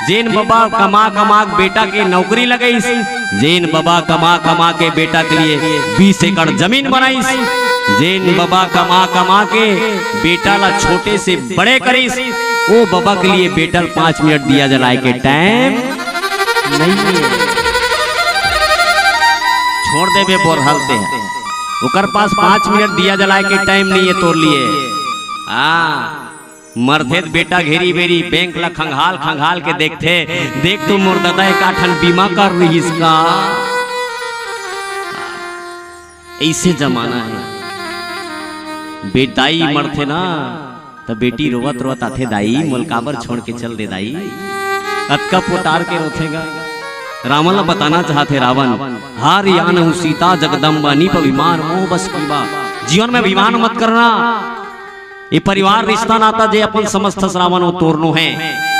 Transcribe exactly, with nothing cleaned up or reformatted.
जेन बबा कमा कमा के बेटा के नौकरी लगइस, जेन बबा कमा कमा के बेटा के लिए बीस एकड़ जमीन बनाइस, जेन बबा कमा कमा के बेटा ला छोटे से बड़े करिस, ओ बबा के लिए बेटा ल पाँच मिनट दिया जलाए के टाइम नहीं है। छोड़ देबे बोरहल ते, ओकर पास पाँच मिनट दिया जलाए के टाइम नहीं है तोर लिए। हाँ, मरथे त बेटा घेरी बेरी बैंक ला खंगाल खंगाल के देखथे, "देख तो मोर ददा एकाठन बीमा कर रिहिस का।" ऐसे जमाना है। बेटाई मरथे ना, त बेटी रोवत रोवत आथे, "दाई, मोल काबर छोड़ के चल दे दाई?" अतका पोटार के रोथे गा। रावण ला बताना चाहथे रावण, "हार यान हूँ सीता जगदम्बा, नीप अभिमान मोह बस कीबा।" जीवन में अभिमान मत करना। ये परिवार रिश्ता नाता जे अपन समझथस रावण, वो तोर नो है।